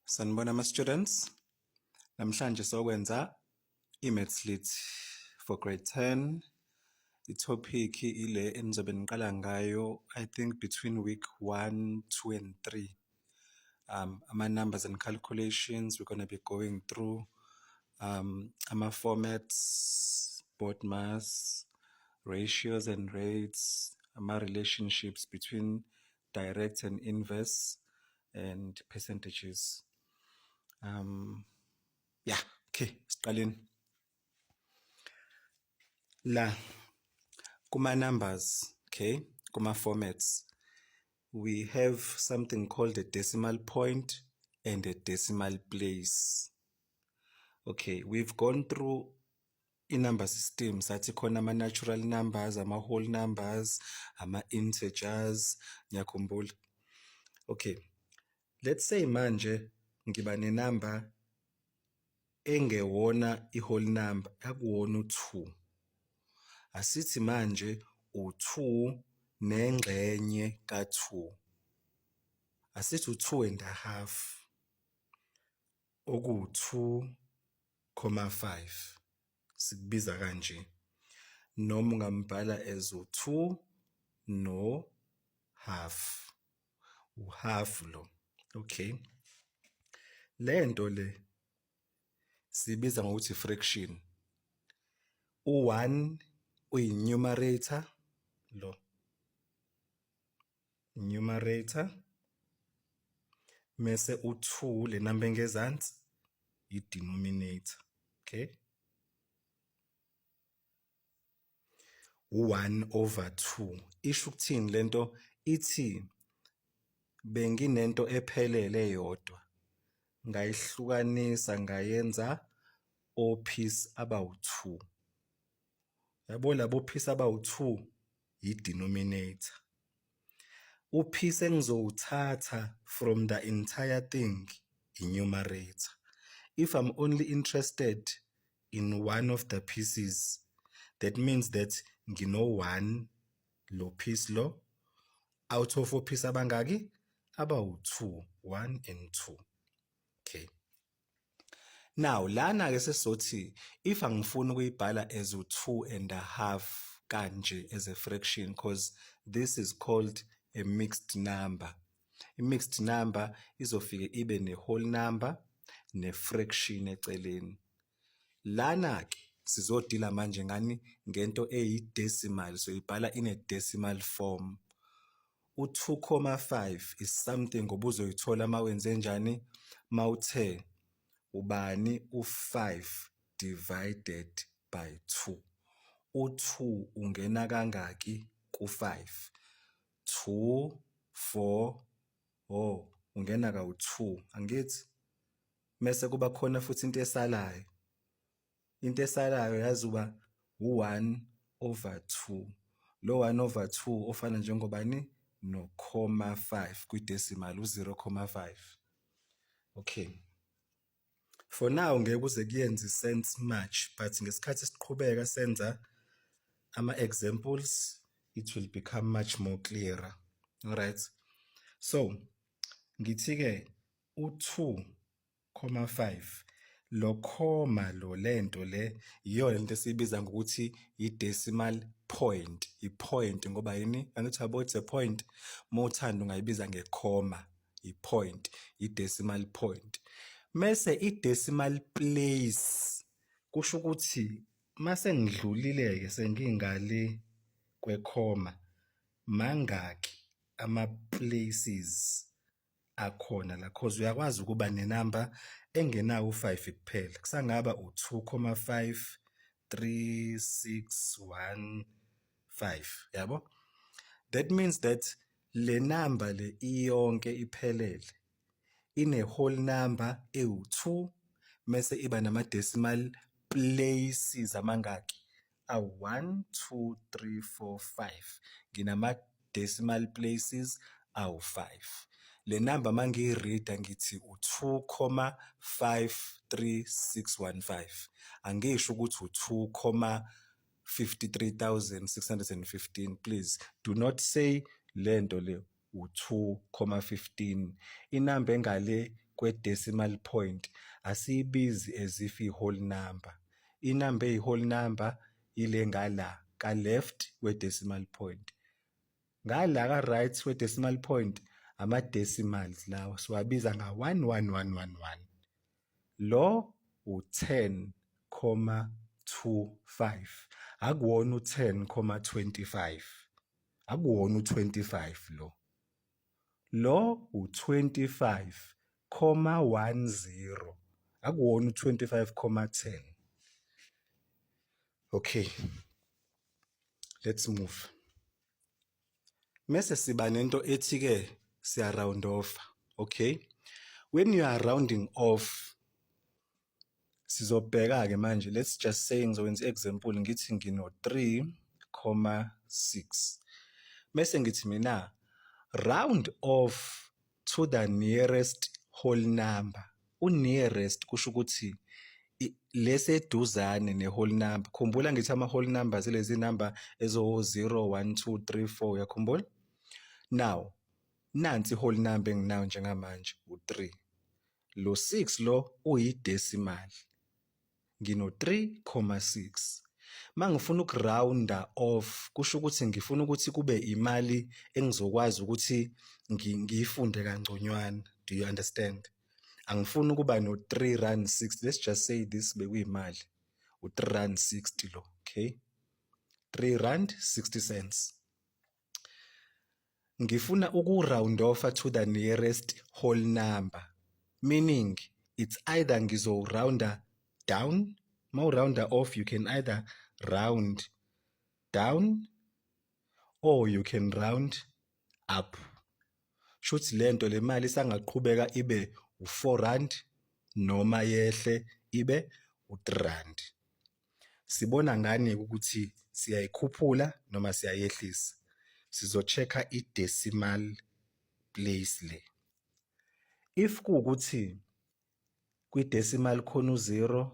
Sanibona ama-students. Namhlanje sokwenza i-Maths Lit for grade 10. I-topic ile enizobe niqala ngayo, I think between week 1, 2 and 3. Ama-numbers and calculations, we're going to be going through ama-formats, BODMAS, ratios and rates, ama-relationships between direct and inverse, and percentages. Yeah, okay, siqaleni. La kuma-numbers, okay, kuma-formats, we have something called a decimal point and a decimal place. Okay, we've gone through i-number system, sathi khona ama-natural numbers, ama-whole numbers, ama-integers, ngiyakhumbula. Okay, let's say manje ngiba nenumber engewona i-whole number, akuwona u-2. Asithi manje u-2 nengxenye ka-2. Asithi u-2 and a half, oku-2,5. Sikubiza kanje. Noma ungambhala as u-2 no half. U-half lo. Okay. Lento le sibiza ngokuthi fraction. U-1 uyi-numerator lo. Numerator. Mese u-2 le number engezansi i-denominator. Okay. U-1 over 2. Isho ukuthini lento? Ithi benginento ephelele yodwa, ngayihlukanisa ngayenza ophisi abawu-2. Yabo labo ophisi abawu-2 yi-denominator. Uphisi engizowuthatha from the entire thing i-numerator. If I'm only interested in one of the pieces, that means that ngino-1 lo piece lo out of ophisi abangaki abawu-2, 1 and 2. Okay. Now lana ke sesizothi if angifuni ukuyibhala as u-2 and a half kanje as a fraction, because this is called a mixed number. I-mixed number izofike ibe ne-whole number ne-fraction eceleni. Lana ke sizodila manje ngani ngento eyi-decimal, so ibhala in a decimal form. U-2,5 is something obuzoyithola mawenze njani? Mawuthe ubani u-5 divided by 2. U-2 ungena kangaki ku-5? 2, 4, ungena kawu-2, angithi? Mese kuba khona futhi into esalayo. Into esalayo yazuba u-1 over 2. Lo 1 over 2 ofana njengobani? No,5 kwi-decimal, u-0,5. Okay. For now ngeke kuze kuyenze sense much, but ngesikhathi siqhubeka senza ama-examples, it will become much more clearer. Alright. So, ngithi-ke u-2,5 lo comma lo lento le yiyo lento esibiza ngokuthi i-decimal point. I-point ngoba yini? Angithi yabo it's a point. Mawuthanda ungayibiza nge-comma. I-point, i-decimal point. Mase i-decimal place kusho ukuthi mase ngidlulile-ke sengingale kwe-comma, mangaki ama-places akhona la, cause uyakwazi ukuba nenumber engenawo u-5 kuphela. Kusangaba u-2,5, 3, 6, 1, 5, yabo? That means that le number le iyonke iphelele ine-whole number ewu-2, mese iba nama-decimal places amangaki? Awu-1, 2, 3, 4, 5. Nginama-decimal places awu-5. Le number mangiyi-read-a ngithi u-2,53615. Angisho ukuthi u-2,53,615. Please do not say lento le u-2,15. Inamba engale kwe-decimal point asiyibizi as if i-whole number. Inamba eyi-whole number ile ngala ka-left we-decimal point. Ngala ka-right we-decimal point ama-decimals lawa siwabiza nga-11111. Lo u-10,25 akuwona u-10,25 akuwona u-25 lo. Lo u-25,10 akuwona u-25,10. Okay, let's move. Mese siba nento ethi-ke siya round off. Okay, when you are rounding off sizobheka-ke manje, let's just say ngizokwenza i-example ngithi ngino 3,6 mese ngithi mina round off to the nearest whole number. U-nearest kusho ukuthi leseduzane ne-whole number. Khumbula ngithi ama-whole numbers lezi number ezo-0, 1, 2, 3, 4, uyakhumbula? Now nansi i-whole number enginayo njengamanje u-3. Lo 6 lo uyi-decimal. Ngino 3,6. Mangifuna ukurounda off kusho ukuthi ngifuna ukuthi kube imali engizokwazi ukuthi ngiyifunde kangconywana. Do you understand? Angifuni ukuba no 3 rand 60. Let's just say this bekuyimali u-3 rand 60 lo, okay? 3 rand 60 cents. Ngifuna uku-round off to the nearest whole number, meaning it's either ngizo-rounda down. Ma u-rounda off, you can either round down or you can round up. Shuthi lento le mali isangaqhubeka ibe u-4 rand noma yehle ibe u-3 rand. Sibona ngani ukuthi siyayikhuphula noma siyayehlisa? Sizo-check-a i-decimal place le. If kuwukuthi kwi-decimal khona u-0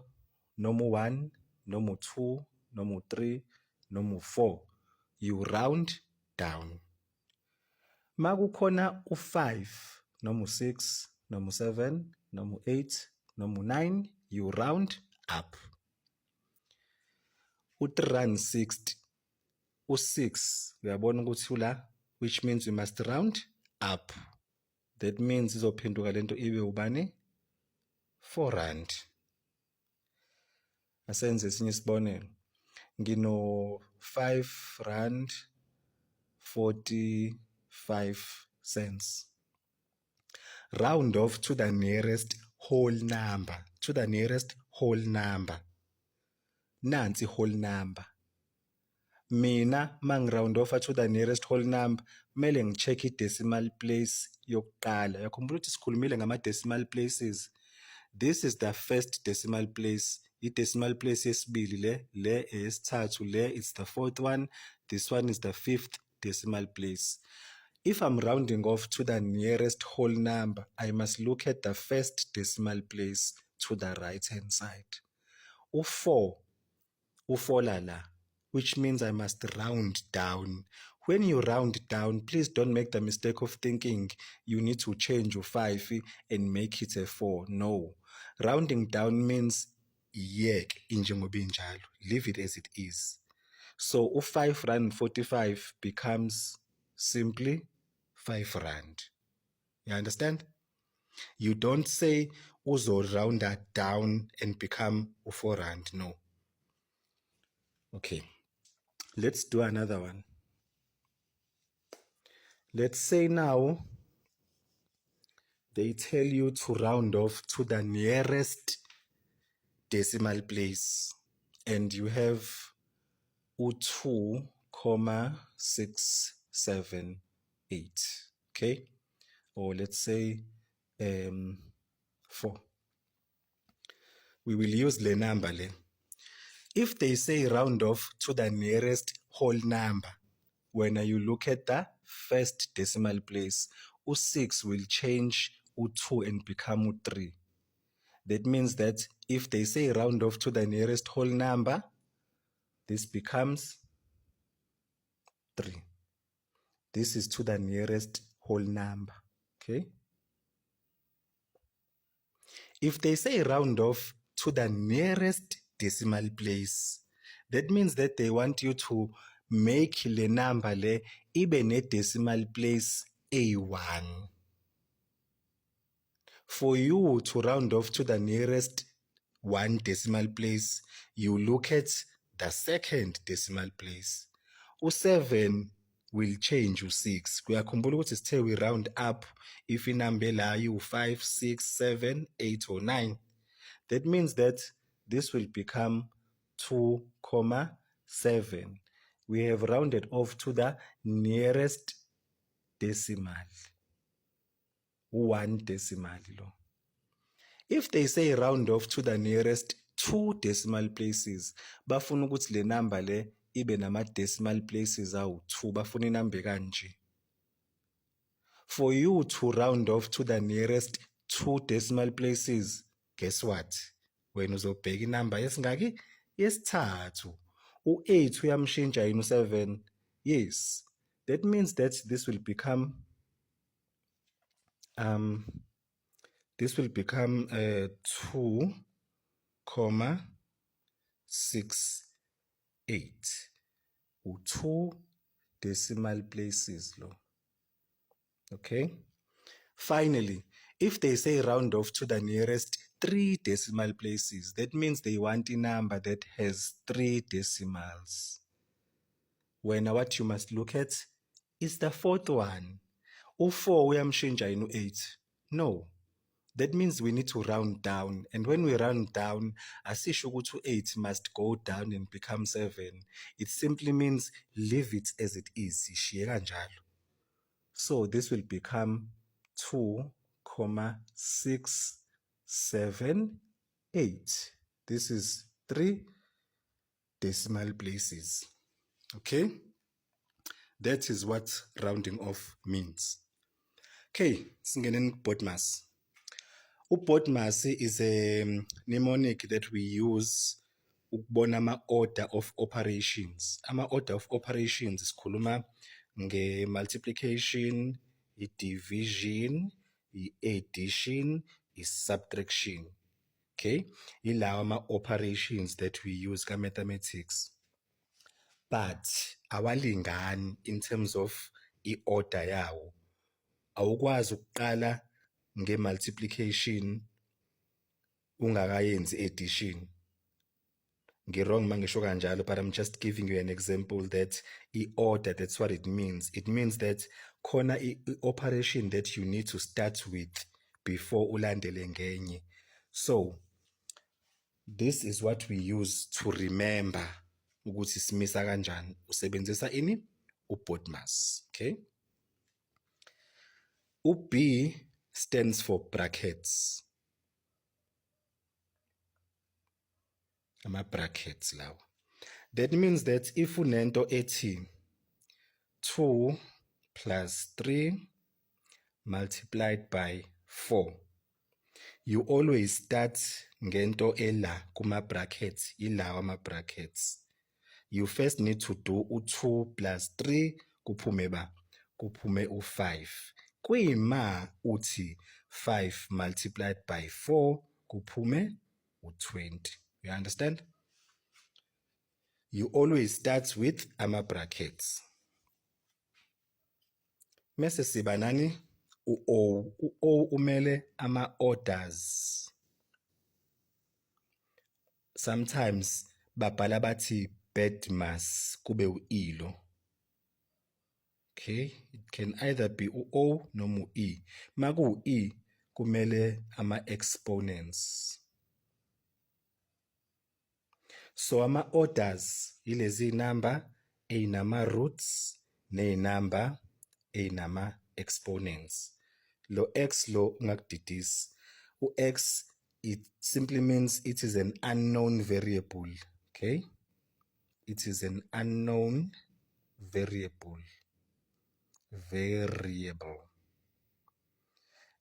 noma u-1 noma u-2 noma u-3 noma u-4, you round down. Ma kukhona u-5 noma u-6 noma u-7 noma u-8 noma u-9, you round up. U-3 rand 60, u-6 uyabona ukuthi ula, which means we must round up. That means izophenduka lento ibe ubani? 4 rand. Asenze esinye isibonelo. Ngino 5 rand 45 cents. Round off to the nearest whole number. To the nearest whole number. Nansi whole number. Mina mangiround off to the nearest whole number, mele ngicheck i-decimal place yokuqala. Yakhumbula ukuthi sikhulumile ngama-decimal places. This is the first decimal place. I-decimal place yesibili le eyesithathu, le it's the fourth one. This one is the fifth decimal place. If I'm rounding off to the nearest whole number, I must look at the first decimal place to the right-hand side. U-4 la, which means I must round down. When you round down, please don't make the mistake of thinking you need to change your 5 and make it a 4. No. Rounding down means yek injengoba injalo. Leave it as it is. So u-5 rand 45 becomes simply 5 rand. You understand? You don't say uzo round that down and become u-4 rand. No. Okay. Let's do another one. Let's say now they tell you to round off to the nearest decimal place and you have u2,678. Okay? Or let's say 4. We will use the number le. If they say round off to the nearest whole number, when you look at the first decimal place, u6 will change u2 and become u3. That means that if they say round off to the nearest whole number, this becomes 3. This is to the nearest whole number. Okay? If they say round off to the nearest decimal place, that means that they want you to make le number le ibe ne decimal place A1. For you to round off to the nearest one decimal place, you look at the second decimal place. U7 will change u6. Kuyakhumbula ukuthi sithe we round up if inumber la u5, 6, 7, 8 or 9. That means that this will become 2, 7. We have rounded off to the nearest decimal. 1 decimal lo. If they say round off to the nearest 2 decimal places, bafuna ukuthi le number le ibe nama decimal places awu-2, bafuna inumber kanje. For you to round off to the nearest 2 decimal places, guess what? Wena uzobheka inumber yesingaki? Yesithathu. U8 uyamshintsha yini u7? Yes. That means that this will become 2, 6, 8. 2 decimal places lo. Okay. Finally, if they say round off to the nearest 3 decimal places, that means they want a number that has 3 decimals. When what you must look at is the fourth one. U4 uyamshintsha yini u8? No. That means we need to round down. And when we round down, asisho ukuthi u8 must go down and become 7. It simply means leave it as it is. Ishiye kanjalo. So this will become 2, 6, 7, 8. This is 3 decimal places. Okay? That is what rounding off means. Okay, singene BODMAS. BODMAS is a mnemonic that we use ukubona ama-order of operations. Ama-order of operations sikhuluma nge-multiplication, i-division, i-addition, i-subtraction. Okay, ilawa ama-operations that we use ka-mathematics. But awalingani in terms of i-order yawo. Awukwazi ukuqala nge-multiplication ungakayenzi addition. Ngirong mangisho kanjalo, but I'm just giving you an example that i-order, that's what it means. It means that khona i-operation that you need to start with before ulandele ngenye. So this is what we use to remember ukuthi simisa kanjani. Usebenzisa ini? BODMAS. Okay. B stands for brackets. Ama-brackets lawo. That means that if unento ethi 2 plus 3 multiplied by 4, you always start ngento ela kuma-brackets, ilawa ama-brackets. You first need to do u2 plus 3 kuphume ba? Kuphume u5. Kuyima uthi 5 multiplied by 4 kuphume u20. You understand? You always start with ama-brackets. Mese siba nani? U-O. U-O umele ama-orders. Sometimes babhala bathi BODMAS kube u-ilo. Okay, it can either be u-O noma u-E. Maku u-E kumele ama-exponents. So ama-orders yilezi number eyinama-roots neyinumber eyinama-exponents. Lo x lo ungakudidisi. U-x, it simply means it is an unknown variable. Okay, it is an unknown variable.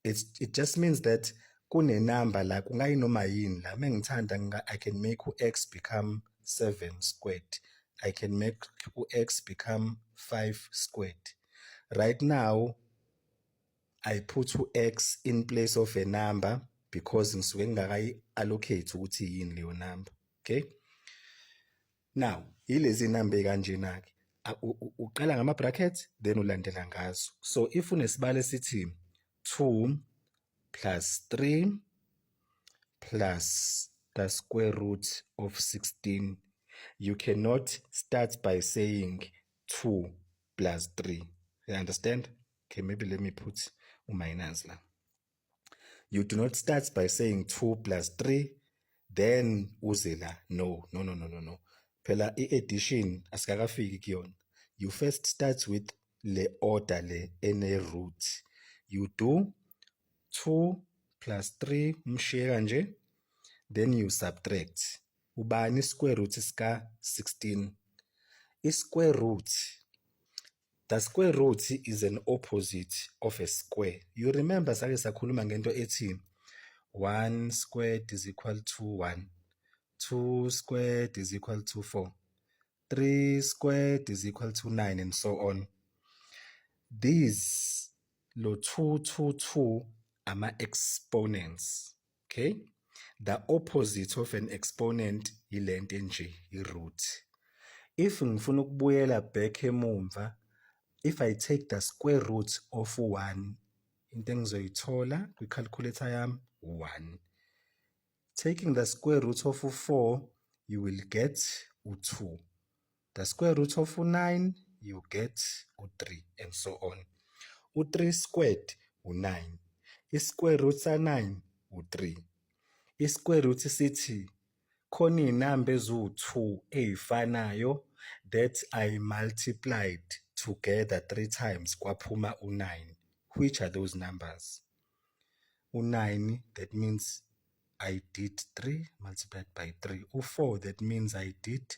It just means that kune number la kungayinoma yini la mengithanda I can make x become 7 squared. I can make x become 5 squared. Right now I put x in place of a number because ngisuke ngingakayi-allocate ukuthi yini leyo number. Okay, now yilezi number kanjena-ke uqala ngama-bracket then ulandela ngazo. So if unesibalo esithi 2 plus 3 plus the square root of 16, you cannot start by saying 2 plus 3. You understand? Okay, maybe let me put minus la. You do not start by saying 2 plus 3, then uzela. No. Phela i-addition asikakafiki kuyona. You first start with le order le ene root. You do 2 plus 3 umshiye kanje, then you subtract. Ubani square root sika 16? Square root, the square root is an opposite of a square. You remember sake sakhuluma ngento ethi 1 squared is equal to 1, 2 squared is equal to 4, 3 squared is equal to 9, and so on. These lo 2, 2, 2 ama exponents. Okay, the opposite of an exponent ilento nje i-root. If ngifuna ukubuyela back emumva, if I take the square root of 1, into engizoyithola kwi-calculator yami 1. Taking the square root of 4, you will get 2. The square root of 9, you get 3, and so on. 3 squared 9. I-square root sa 9 3. I-square root sithi khona iy'namba eziwu-2 ey'fanayo that I multiplied together 3 times kwaphuma u-9. Which are those numbers? U-9, that means I did 3 multiplied by 3. U-4, that means I did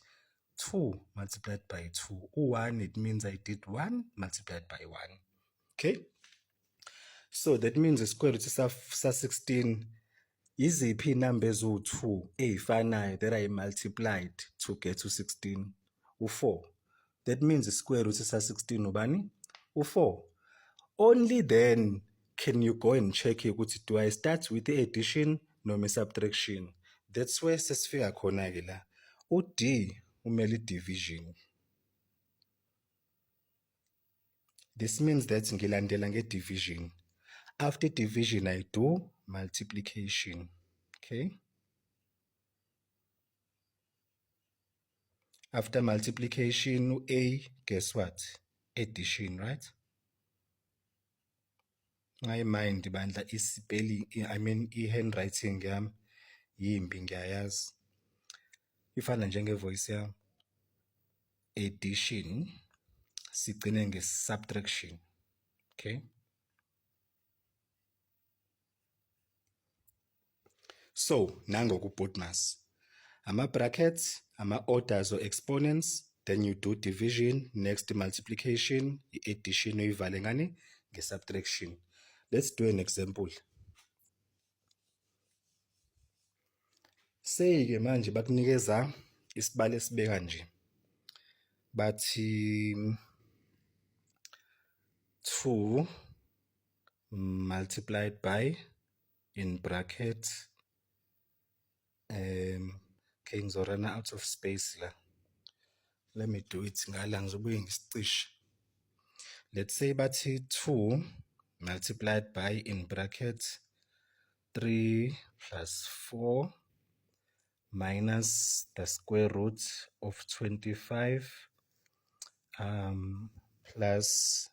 2 multiplied by 2. U-1, it means I did 1 multiplied by 1. Okay? So that means the square root sa 16, iziphi iy'namba eziwu-2 ey'fanayo that I multiplied to get to 16? U-4. That means the square root sa 16 ubani? U-4. Only then can you go and check ukuthi do I start with the addition noma subtraction. That's where sesifika khona-ke la. U-D umele division. This means that ngilandela nge-division. After division, I do multiplication. Okay. After multiplication, A, guess what? Addition, right? I mind bandla spelling, I mean handwriting yami yimbi ngiyayazi. Ifana njenge voice yami. Addition sigcine nge-subtraction. Okay. So nango ku-BODMAS. Ama-brackets, ama-orders or exponents, then you do division, next multiplication, i-addition uyivale ngani? Nge-subtraction. Let's do an example. Say-ke manje bakunikeza isibalo esibeka nje. Bathi 2 multiplied by, in bracket, okay, ngizorana out of space la. Let me do it ngala ngizobuye ngisicishe. Let's say bathi 2 multiplied by, in bracket, 3 plus 4 minus the square root of 25 plus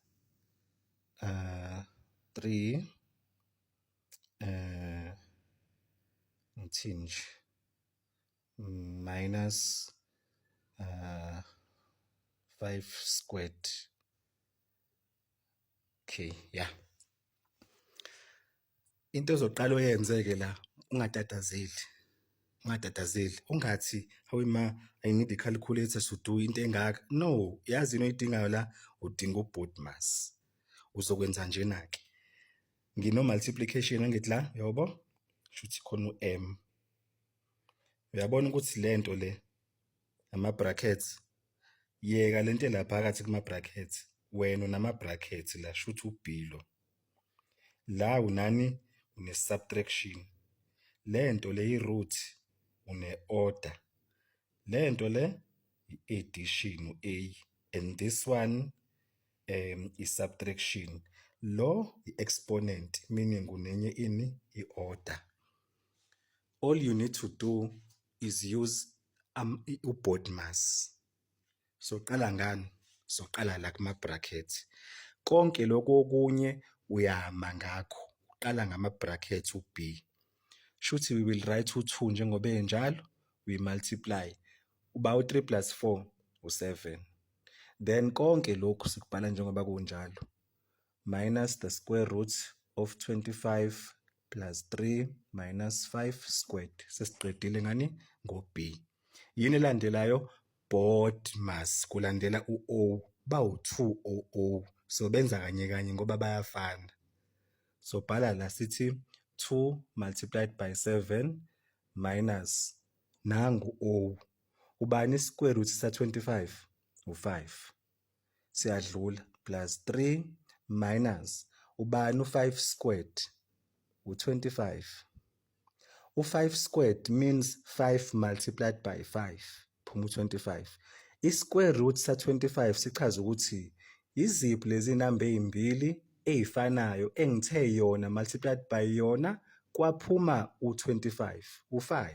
3 minus 5 squared. Okay, yeah. Into ezoqala oyenzeke la, ungatatazeli. Ungathi hawima I need a calculator to do into engaka. No, yazi into oyidingayo la, udinga u-BODMAS. Uzokwenza njena-ke. Ngino multiplication ngithi la, yabo? Shuthi khona u-M. Uyabona ukuthi lento le ama-brackets, yeka lento la phakathi kuma-brackets, wena unama-brackets la, shuthi ubhilo. La unani une-subtraction. lento le i-root une-order, lento le i-addition A, and this one i-subtraction. Lo i-exponent, meaning kunenye ini i-order. All you need to do is use u-BODMAS. So qala ngani? So qala la kuma-bracket. Konke lokho okunye uyama ngakho. Uqala ngama-bracket u-B. Shuthi we will write u-2 njengoba enjalo, we multiply. Uba u-3 plus 4 u-7. Then konke lokhu sikubhala njengoba kunjalo. Minus the square root of 25 plus 3 minus 5 squared. Sesiqedile ngani? Ngo-B. Yini elandelayo? BODMAS. Kulandela u-O. Bawu-2 O. So benza kanye kanye ngoba bayafana. So bhala la sithi 2 multiplied by 7 minus nangu O. Ubani square root sa-25? U-5. Siyadlula. Plus 3 minus ubani u-5 squared? U-25. U-5 squared means 5 multiplied by 5. Phuma u-25. I-square root sa-25 sichaza ukuthi iziphi lezi namba ezimbili ezifanayo engithe yona multiplied by yona kwaphuma u-25, u-5.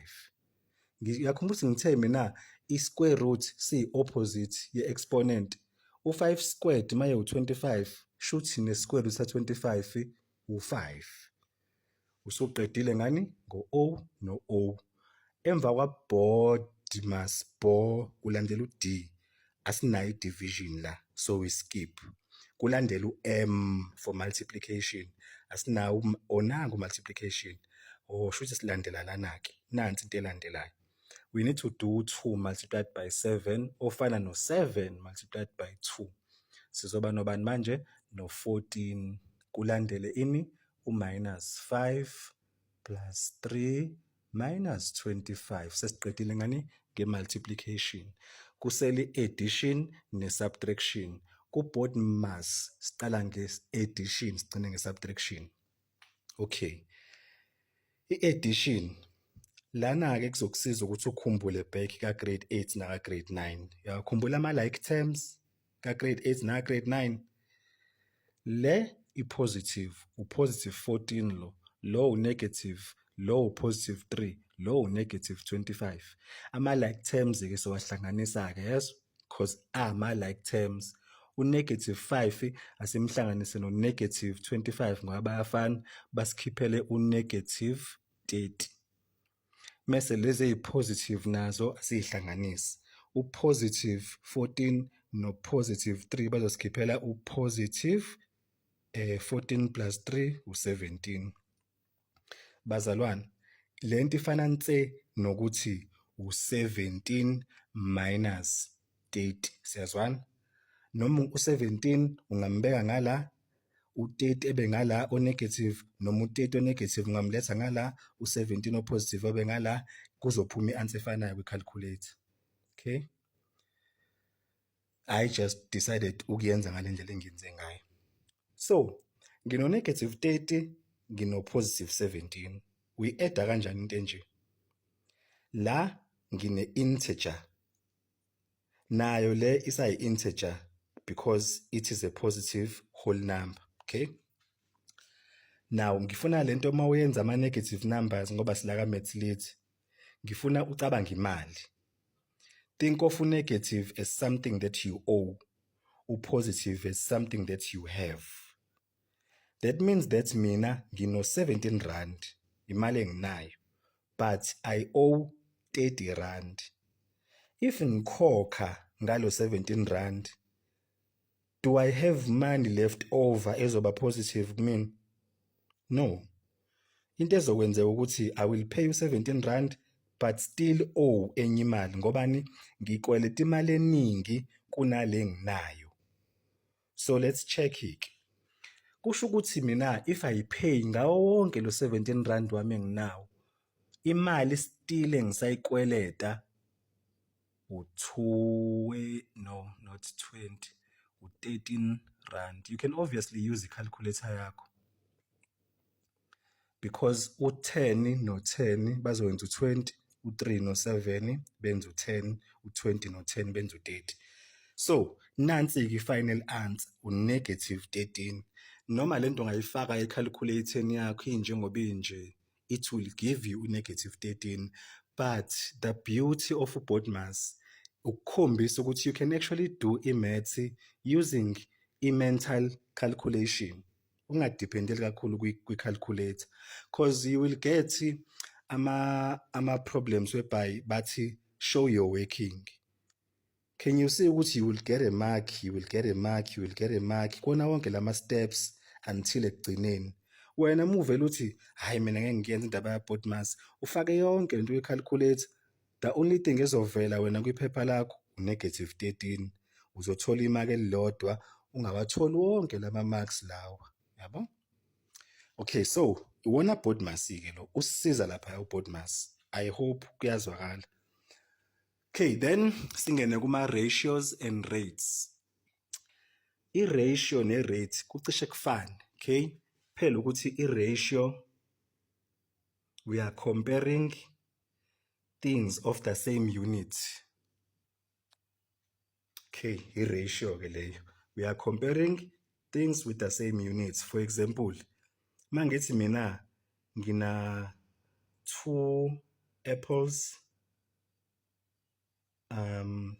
Ngiyakhumbula ukuthi ngithe mina i-square root siyi-opposite ye-exponent. U-5 squared maye u-25, shuthi ne-square root sa-25 u-5. Usuqedile ngani? Ngo-O no-O. Emva kwa-BODMAS, kulandela u-D. Asinayo i-division la, so we skip. Kulandela u-M for multiplication. Asinawo onanga multiplication. Shuthi silandela lana-ke. Nansi into elandelayo. We need to do 2 multiplied by 7 ofana no-7 multiplied by 2. Sizoba nobani manje? No-14. Kulandele ini? U-minus 5 plus 3 minus 25. Sesiqedile ngani? Nge-multiplication. Kusele i-addition ne-subtraction. Ku-BODMAS siqala nge-addition sigcine nge-subtraction. Okay. I-addition lana-ke kuzokusiza ukuthi ukhumbule back ka-grade 8 naka-grade 9. Uyakhumbula ama-like terms ka-grade 8 naka-grade 9? Le i-positive, u-positive 14 lo u-negative, lo u-positive 3, lo u-negative 25. Ama-like terms-ke siwahlanganisa-ke, yes? Because ama-like terms. U-negative 5 asimhlanganise no-negative 25 ngoba bayafana, basikhiphele u-negative 30. Mese lezi eyi-positive nazo asiyihlanganisi. U-positive 14 no-positive 3 bazosikhiphela u-positive 14 plus 3 u-17. Bazalwane, le nto ifana nse nokuthi u-17 minus 30. Siyazwana? Noma u-17 ungambeka ngala, u-30 ebe ngala o-negative, noma u-30 o-negative ungamletha ngala, u-17 o-positive abe ngala, kuzophuma i-answer efanayo kwi-calculator. Okay? I just decided ukuyenza ngale ndlela engiyenze ngayo. So, ngino-negative 30, ngino-positive 17. Uyi-add-a kanjani into enje? La ngine-integer. Nayo le isayi-integer because it is a positive whole number. Okay? Now, ngifuna lento uma uyenza ama-negative numbers ngoba silaka maths lithi, ngifuna ucabange imali. Think of negative as something that you owe, positive as something that you have. That means that mina ngino 17 rand, imali enginayo, but I owe 30 rand. If ngikhokha ngalo 17 rand, do I have money left over ezoba positive kumina? No. Into ezokwenzeka ukuthi I will pay you 17 rand but still owe enye imali ngobani ngikweleta imali eningi kunale nginayo. So let's check it. Kusho ukuthi mina if I pay ngawo wonke lo 17 rand wami enginawo, imali still engisayikweleta no, not 20, u-13 rand. You can obviously use the calculator yakho. because u-10 no-10 bazowenza u-20, u-3 no-7 benza u-10, u-20 no-10 benza u-30. So nansi-ke i-final answer u-13. Noma lento ungayifaka e-calculator yakho injengoba inje, it will give you u-13. But the beauty of BODMAS ukukhombisa ukuthi you can actually do i-maths using i-mental calculation. Ungadiphendeli kakhulu kwi-calculator, because you will get ama-problems whereby bathi show your working. Can you see ukuthi you will get a mark, you will get a mark, you will get a mark kona wonke lama-steps until ekugcineni. Wena uma uvele uthi hayi mina ngeke ngiyenze indaba ya-BODMAS, ufake yonke lento kwi-calculator, the only thing ezovela wena kwiphepha lakho u-13. Uzothola imaki elilodwa, ungawatholi wonke lama-marks lawa, yabo? Okay, so iwona BODMAS-ke lo usisiza lapha uBODMAS. I hope kuyazwakala. Okay, then singene kuma-ratios and rates. I-ratio ne-rate kucishe kufane, okay? Phela ukuthi i-ratio, we are comparing things of the same unit. Okay, i-ratio-ke leyo. We are comparing things with the same units. For example, mangithi mina ngina 2 apples and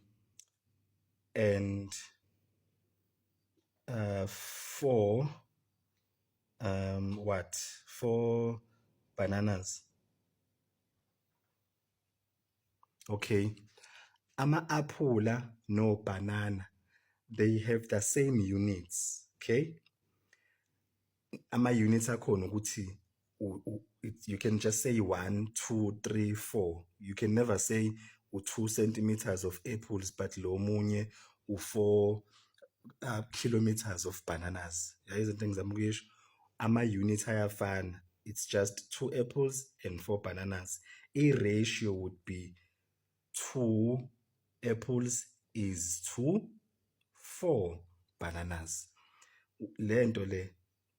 4 4 bananas. Okay, ama-aphula no banana, they have the same units. Okay, ama-units akhona ukuthi you can just say 1, 2, 3, 4. You can never say 2 centimeters of apples but lo munye 4 kilometers of bananas. Izinto engizama ukuyisho, ama-units ayafana. It's just 2 apples and 4 bananas. I-ratio would be 2 apples is to 4 bananas. Lento le,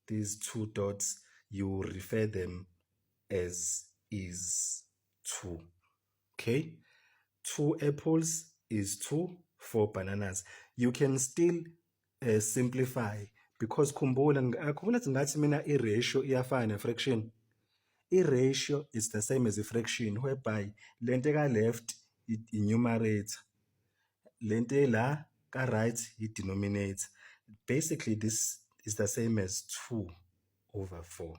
these 2 dots, you refer them as is to. Okay, 2 apples is to 4 bananas. You can still simplify, because khumbula ngathi mina i-ratio iyafana ne-fraction. I-ratio is the same as a fraction, whereby lento ka-left i-numerator, lento la ka-right i-denominator. Basically, this is the same as 2 over 4.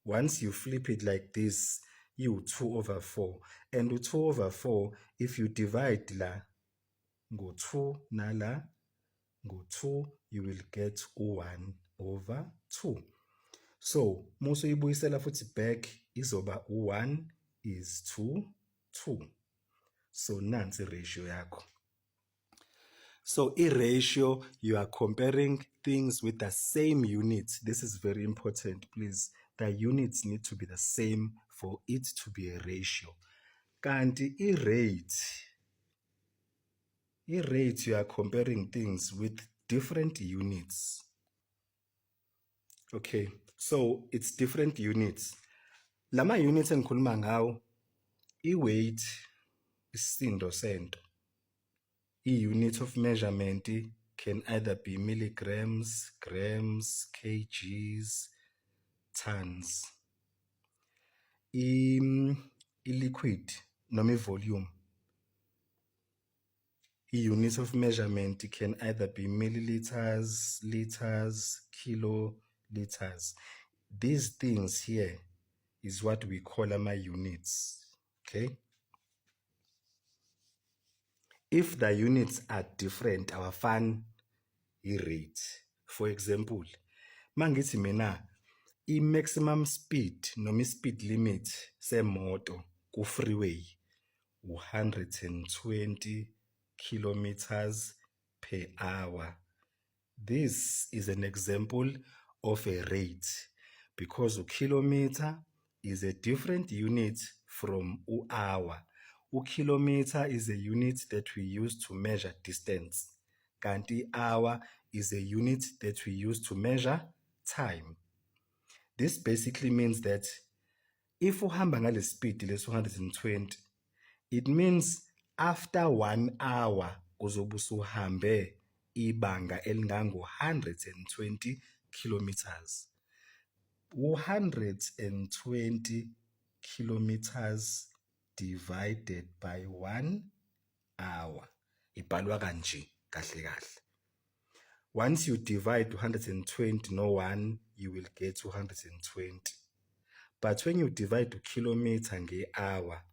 Once you flip it like this, you 2 over 4. And 2 over 4, if you divide la, go 2 na la, go 2, you will get 1 over 2. So, muso ibuyisela futhi back, izoba 1 is to 2. So, nansi ratio yakho. So, i-ratio, you are comparing things with the same units. This is very important, please. The units need to be the same for it to be a ratio. Kanti i-rate, you are comparing things with different units. Okay, so it's different units. Lama units engikhuluma ngawo, i-weight, isisindo sento. I-unit of measurement can either be milligrams, grams, kgs, tons. I-liquid noma i-volume, i-unit of measurement can either be milliliters, liters, kiloliters. These things here is what we call ama-units. Okay, if the units are different, awafani i-rate. For example, mangithi mina i-maximum speed noma i-speed limit semoto ku-freeway 120 kilometers per hour. This is an example of a rate, because a kilometer is a different unit from hour. Kilometer is a unit that we use to measure distance. Kanti hour is a unit that we use to measure time. This basically means that if uhamba ngale speed lesi 120, it means after 1 hour uzobe usuhambe ibanga elingango-120 kilometers. 120 kilometers divided by 1 hour ibhalwa kanje kahle kahle. Once you divide 120 no 1, you will get 220. But when you divide the kilometer nge-hour,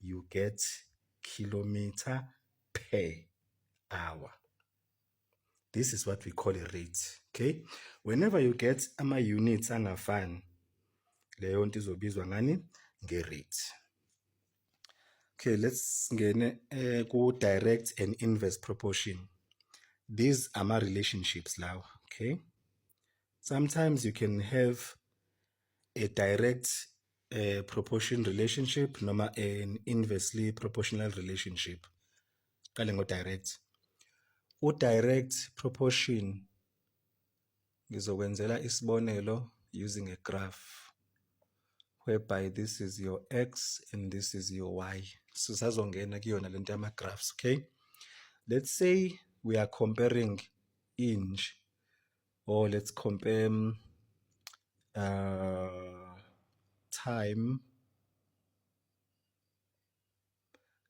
you get kilometer per hour. This is what we call a rate, okay? Whenever you get ama-units angafani, leyo nto izobizwa ngani? Nge-rate. Okay, let's ngene ku-direct and inverse proportion. These are my relationships now, okay? Sometimes you can have a direct proportion relationship noma an inversely proportional relationship. Qale ngo-direct. U-direct proportion ngizokwenzela isibonelo using a graph whereby this is your x and this is your y. So sazongena kuyona lento yama-graphs, okay? Let's say we are comparing inch, or let's compare time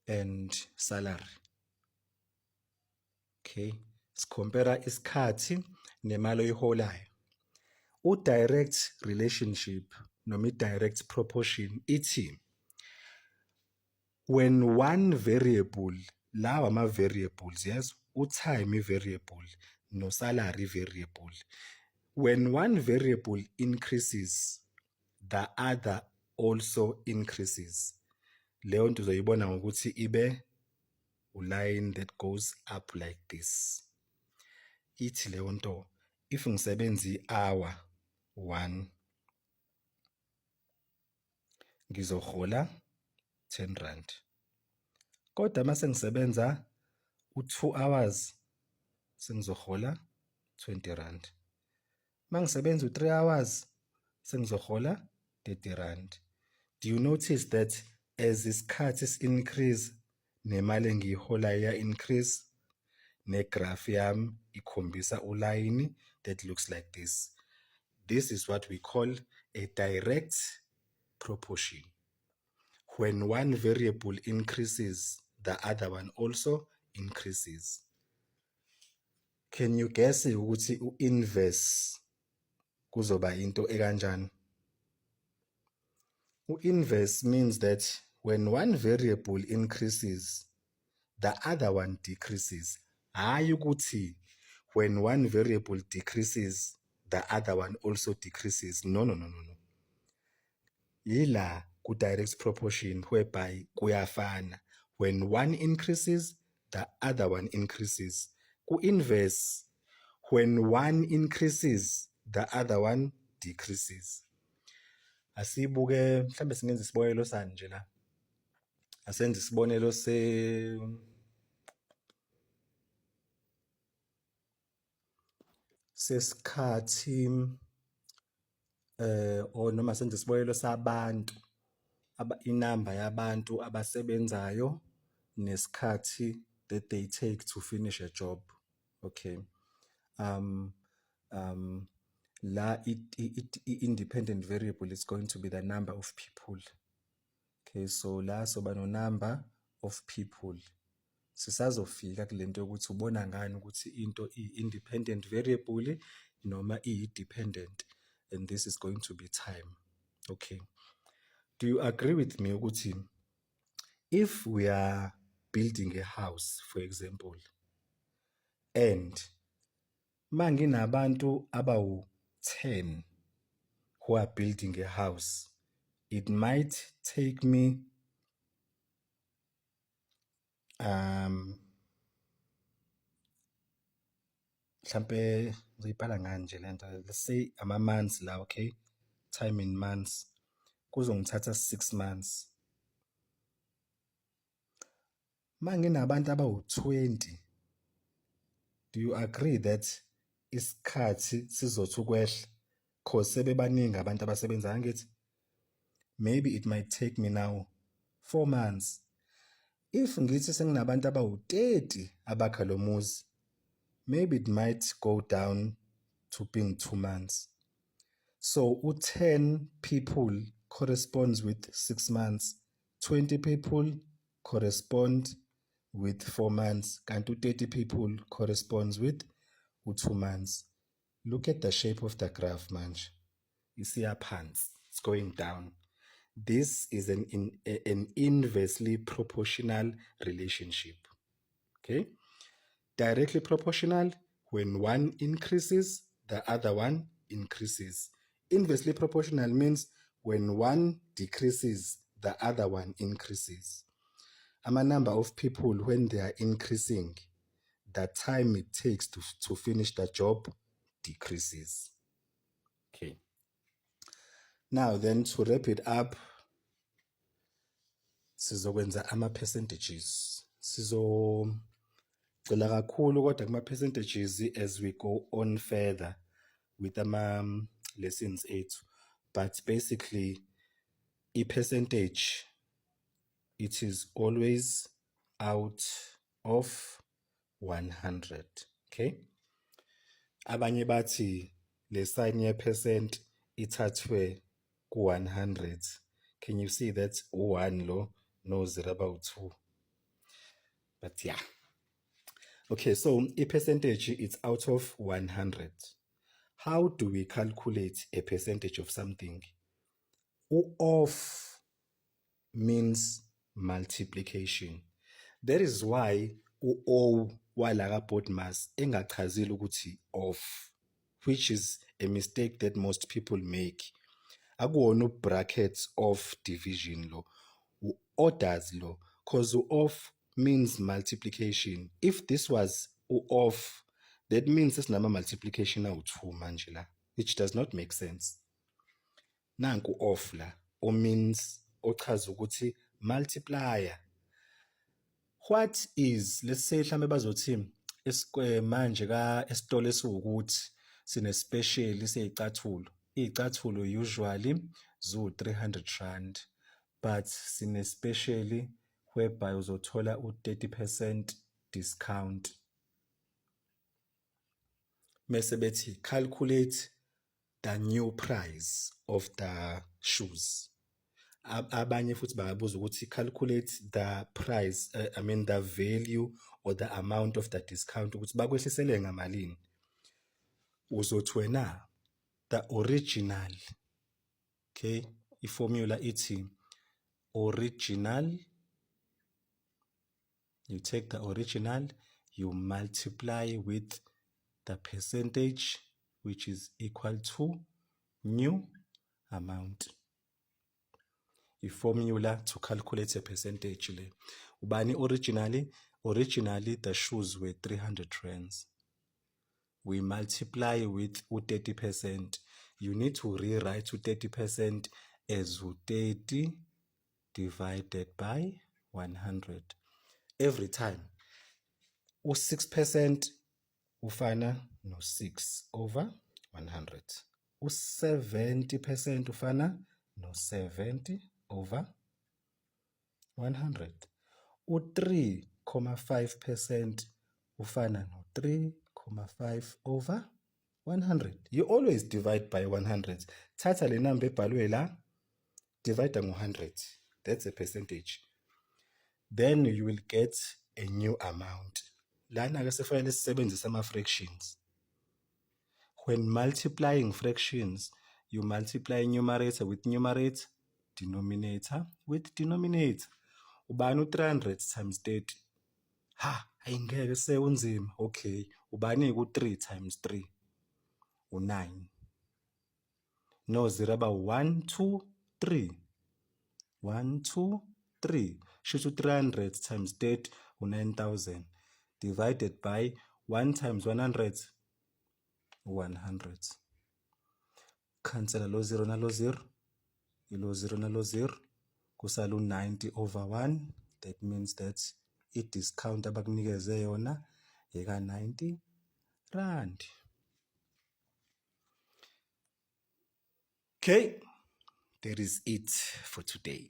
and salary. Okay, sikompara isikhathi nemali oyiholayo. U-direct relationship noma i-direct proportion ithi when one variable, lawa ama-variables, yes, u-time i-variable no-salary variable, when one variable increases, the other also increases. Leyo nto uzoyibona ngokuthi ibe line that goes up like this. Ithi leyo nto, if ngisebenza i-hour 1 ngizohola 10 rand. Kodwa mase ngisebenza u-2 hours sengizohola 20 rand. Mangisebenza u-3 hours sengizohola 30 rand. Do you notice that as isikhathi si-increase nemali engiyiholayo iya-increase? Ne-graph yami ikhombisa ulayini that looks like this. This is what we call a direct proportion. When one variable increases, the other one also increases. Can you guess ukuthi u-inverse kuzoba into ekanjani? U-inverse means that when one variable increases, the other one decreases. Hayi ukuthi when one variable decreases, the other one also decreases. No. Yila ku-direct proportion whereby kuyafana. When one increases, the other one increases. Ku-inverse, when one increases, the other one decreases. Asibuke mhlambe singenza isibonelo sani nje la. Asenze isibonelo sesikhathi or noma senze isibonelo sabantu, inamba yabantu abasebenzayo nesikhathi that they take to finish a job. Okay. La independent variable is going to be the number of people. Okay, so la soba no number of people. Sisazofika kule nto yokuthi ubona ngani ukuthi into i-independent variable noma i-dependent, and this is going to be time. Okay. Do you agree with me ukuthi if we are building a house, for example, and manginabantu abawu-10 who are building a house, it might take me mhlampe ngizoyibhala ngani nje lento, let's say ama-months la, okay, time in months, kuzongithatha 6 months. Manginabantu abawu-20, do you agree that isikhathi sizothi ukwehla cause sebebaningi abantu abasebenzayo ngithi. Maybe it might take me now 4 months. If ngithi senginabantu abawu-30 abakha lo muzi, maybe it might go down to being 2 months. So 10 people corresponds with 6 months, 20 people correspond with 4 months, kanti 30 people corresponds with 2 months. Look at the shape of the graph manje. Isiya phansi, it's going down. This is an inversely proportional relationship. Okay? Directly proportional, when one increases, the other one increases. Inversely proportional means when one decreases, the other one increases. A number of people, when they are increasing, the time it takes to finish the job decreases. Okay. Now then, to wrap it up, sizokwenza ama-percentages. Sizocela kakhulu kodwa kuma-percentages as we go on further with ama-lessons ethu. But basically, i-percentage, it is always out of 100. Okay? Abanye bathi le sign ye-percent ithathwe ku-100. Can you see that 1 lo no 0 about 2? But yeah. Okay, so a percentage it's out of 100. How do we calculate a percentage of something? Of means multiplication. That is why o wala board mass engachazile ukuthi of, which is a mistake that most people make. Akuwona brackets of division lo, orders lo, cause of means multiplication. If this was of, that means it's number multiplication awu-2 manje la, which does not make sense. Nanku of la, o means ochaza ukuthi multiplier. What is, let's say mhlambe bazothi manje ka esitolo esiwukuthi sine special seyicathulo. Iy'cathulo usually zu-300 but sine special whereby uzothola u-30% discount. Mese bethi calculate the new price of the shoes. Abanye futhi bangabuza ukuthi calculate the price, the value or the amount of the discount ukuthi bakwehlisele ngamalini. Uzothi wena the original, okay, i-formula ithi original, you take the original, you multiply with the percentage which is equal to new amount. I-formula to calculate a percentage le. Ubani originally the shoes were 300 rands. We multiply with 30%. You need to rewrite 30% as 30 divided by 100. Every time. 6% ufana no 6 over 100. 70% ufana no 70 over 100. 3.5% ufana no 3.5 over 100. You always divide by 100. Thatha le number ebhalwe la, divide ngo-100. That's a percentage. Then you will get a new amount. Lana ke sefanele sisebenzise ama-fractions. When multiplying fractions, you multiply numerator with numerator, denominator with denominator. Ubani 300 times 30? Ha, ayingeke sekunzima. Okay, ubani ku-3 times 3? U-9. No 0 about 1, 2, 3. 1, 2, 3. Shoot 300 times 30 u-9,000. Divided by 1 times 100, 100. Cancel lo 0 na lo 0. Ilo 0 na lo 0. Kusala u-90 over 1. That means that i-discount abakunikeze yona eka 90 rand. Okay, that is it for today.